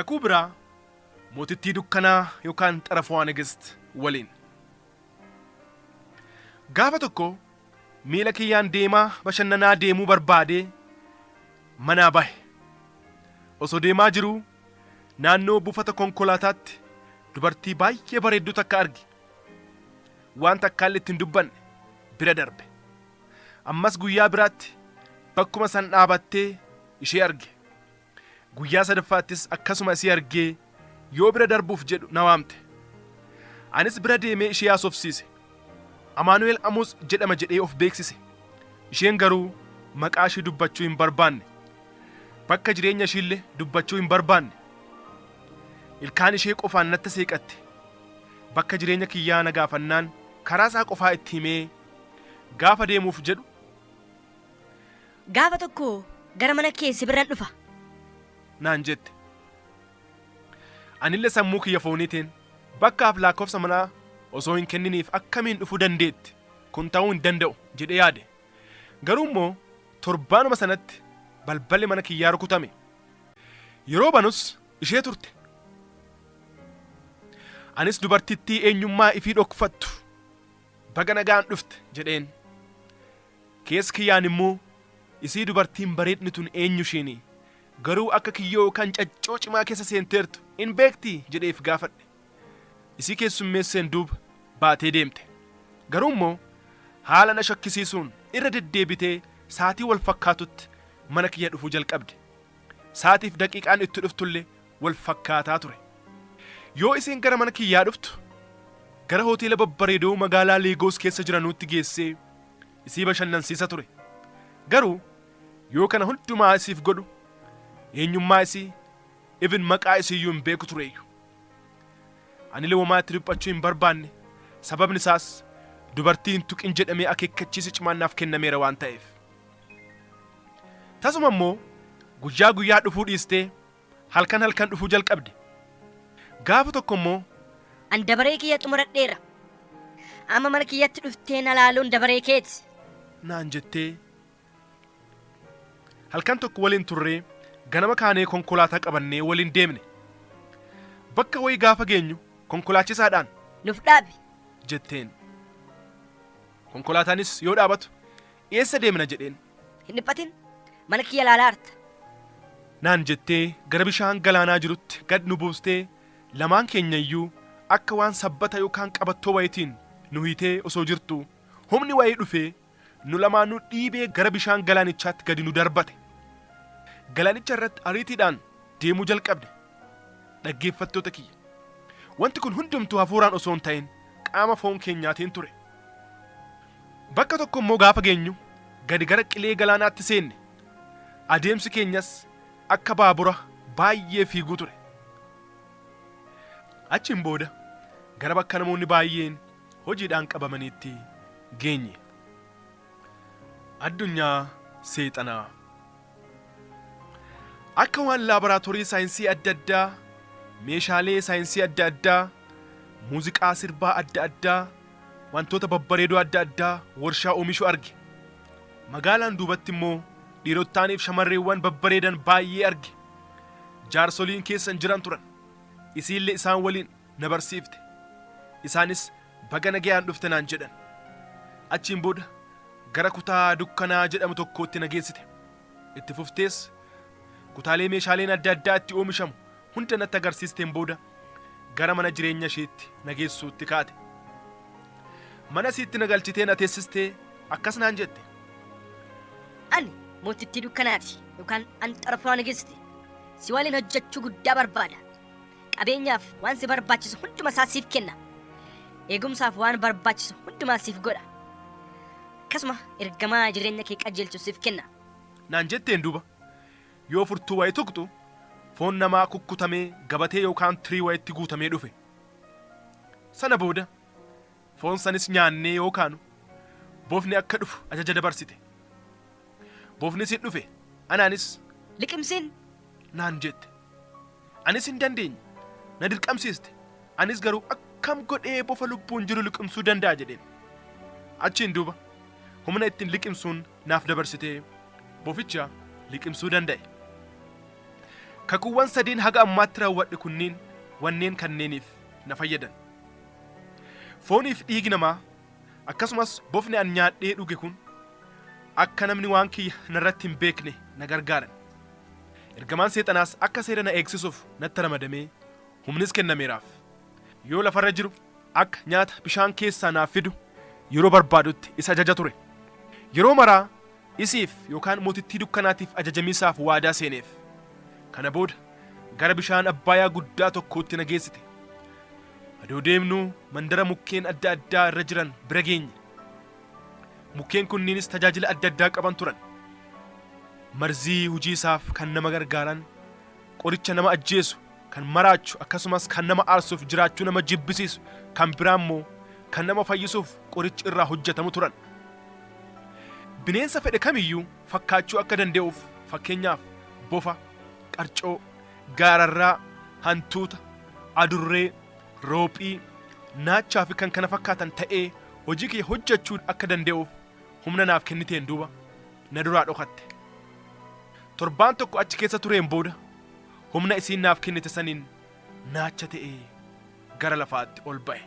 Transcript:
Kakuu biraa mootittii dukkanaa yookaan Xarafawaa Nigist waliin. Gaafa tokko miila kiyyaan deemaa bashannanaa deemuu barbaadee manaa bahe. Osoo deemaa jiruu naannoo buufata konkolaataatti dubartii baay'ee bareedduu takka arge. Waan takkaallee itti hin dubbanne bira darbe. Ammas guyyaa biraatti bakkuma san dhaabattee ishee arge. Guyyaa sadaffaattis akkasuma isii argee yoo bira darbuuf jedhu na waamte. Anis bira deemee ishee haasofsiise. Amaanu'el Amoos jedhama jedhee of beeksise. Isheen garuu maqaa ishii dubbachuu hin barbaanne. Bakka jireenya ishiille dubbachuu hin barbaanne. Ilkaan ishee qofaan natti seeqatte. Bakka jireenya kiyyaa na gaafannaan karaa isaa qofaa itti himee gaafa deemuuf jedhu. Gaafa tokko gara mana kee si biran dhufa. Naan jette. Anille sammuu kiyya fooniitiin bakkaaf laakkofsa manaa osoo hin kenniniif akkamiin dhufuu dandeetti, kun ta'uu hin danda'u jedhee yaade. Garuu immoo torbaanuma sanatti balballi mana kiyyaa rukutame. Yeroo banus ishee turte. Anis dubartittii eenyummaa ifii dhokfattu baga nagaan dhufte jedheen. Keessa kiyyaan immoo isii dubartiin bareedni tun eenyu ishiini? Garuu akka kiyyoo kan caccoo cimaa keessa seenteertu in beektii? jedhee if gaafadhe. Isii keessummeesseen duuba baatee deemte. Garuu immoo haala na shakkisiisuun irra deddeebitee saatii wal fakkaatutti mana kiyya dhufuu jalqabde. Saatiif daqiiqaan itti dhuftulle wal fakkaataa ture. Yoo isiin gara mana kiyyaa dhuftu gara hoteela babbareedoo magaalaa Leegoos keessa jiranuutti geessee isii bashannansiisa ture. Garuu yoo kana hundumaa isiif godhu eenyummaa isii even maqaa isiiyyuu hin beeku tureeyyu. Anillee womaa itti dhiphachuu hin barbaanne, sababni isaas dubartii hin tuqin jedhamee akeekkachiisi cimaan naaf kennameera waan ta'eef. Tasuma immoo guyyaa guyyaa dhufuu dhiistee halkan halkan dhufuu jalqabde. Gaafa tokko immoo. An dabaree kiyya xumuradheera. Amma mana kiyyatti dhuftee na laaluun dabaree keeti. Naan jettee halkan tokko waliin turree ganama kaanee konkolaataa qabannee waliin deemne. Bakka wayii gaafa geenyu konkolaachisaadhaan. Nuf dhaabi. Jetteen. Konkolaataanis yoo dhaabatu eessa deemna jedheen. Hin dhiphatin, mana kiyya laalaa arta. Naan jettee gara bishaan galaanaa jirutti gad nu buustee lamaan keenya iyyuu akka waan sabbata yookaan qabattoo wayiitiin nu hiitee osoo jirtuu humni wayii dhufee nu lamaanuu dhiibee gara bishaan galaanichaatti gadi nu darbate. Galaanicha irratti ariitiidhaan deemuu jalqabne. Dhaggeeffattoota kiyya, wanti kun hundumtuu hafuuraan osoo hin ta'in qaama foon keenyaatiin ture. Bakka tokko immoo gaafa geenyu gadi gara qilee galaanaatti seenne. Adeemsi keenyas akka baabura baay'ee fiiguu ture. Achiin booda gara bakka namoonni baay'een hojiidhaan qabamaniitti geenye. Addunyaa Seexanaa. Akka waan laaboraatoorii saayinsii adda addaa, meeshaalee saayinsii adda addaa, muuziqaa sirbaa adda addaa, wantoota babbareedoo adda addaa warshaa oomishu arge. Magaalaan duubatti immoo dhiirottaaniif shamarreewwan babbareedan baay'ee arge. Jaarsoliin keessa hin jiran turan. Isiillee isaan waliin na barsiifte. Isaanis baga nagayaan dhufte naan jedhan. Achiin booda gara kutaa dukkanaa jedhamu tokkootti na geessite. Itti fuftees kutaalee meeshaaleen adda addaa itti oomishamu hunda natti agarsiisteen booda gara mana jireenya isheetti na geessuutti kaate. Mana isiitti na galchitee na teessistee akkas naan jette. Ani mootittii dukkanaati yookaan an xarafaa nigisti. Si waliin hojjechuu guddaa barbaada. Qabeenyaaf waan si barbaachisu hunduma isaa siif kenna. Eegumsaaf waan barbaachisu hundumaa siif godha. Akkasuma ergamaa jireenya kee qajeelchu siif kenna. Naan jetteen duuba yoo furtuu wayi tuqxu foon namaa kukkutamee gabatee yookaan tirii wayitti guutamee dhufe. Sana booda foon sanis nyaannee yoo kaanu bofni akka dhufu ajaja dabarsite. Bofnis hin dhufe, anaanis. Liqimsiin! Naan jette. Anis hin dandeenye. Na dirqamsiiste. Anis garuu akkam godhee bofa lubbuun jiru liqimsuu danda'a jedheen. Achiin duuba humna ittiin liqimsuun naaf dabarsitee boficha liqimsuu danda'e. Kakuuwwan sadiin haga ammaatti raawwadhe kunniin wanneen kanneeniif na fayyadan. Fooniif dhiigi namaa akkasumas bofni an nyaadhee dhuge kun akka namni waan kiyya narratti hin beekne na gargaaran. Ergamaan seexanaas akka seera na eegsisuuf natti ramadamee humnis kennameeraaf. Yoo lafarra jiru akka nyaata bishaan keessaa naaf fidu yeroo barbaadutti isa ajaja ture. Yeroo maraa isiif yookaan mootittii dukkanaatiif ajajamiisaaf waadaa seeneef. Kana booda gara bishaan Abbaayaa guddaa tokkootti na geessite. Adoo deemnuu mandara mukkeen adda addaa irra jiran bira geenye. Mukkeen kunniinis tajaajila adda addaa qaban turan. Marzii hujii isaaf kan nama gargaaran, qoricha nama ajjeesu, kan maraachu akkasumas kan nama aarsuuf jiraachuu nama jibbisiisu kan biraa immoo kan nama fayyisuuf qorichi irraa hojjetamu turan. Bineensa fedhe kamiyyuu fakkaachuu akka danda'uuf fakkeenyaaf bofa, qarcoo, gaararraa, hantuuta, adurree, roophii, naachaa fi kan kana fakkaatan ta'ee hojii kiyya hojjechuu akka danda'uuf humna naaf kenniteen duuba na duraa dhokatte. Torbaan tokko achi keessa tureen booda humna isiin naaf kennite saniin naacha ta'ee gara lafaatti ol ba'e.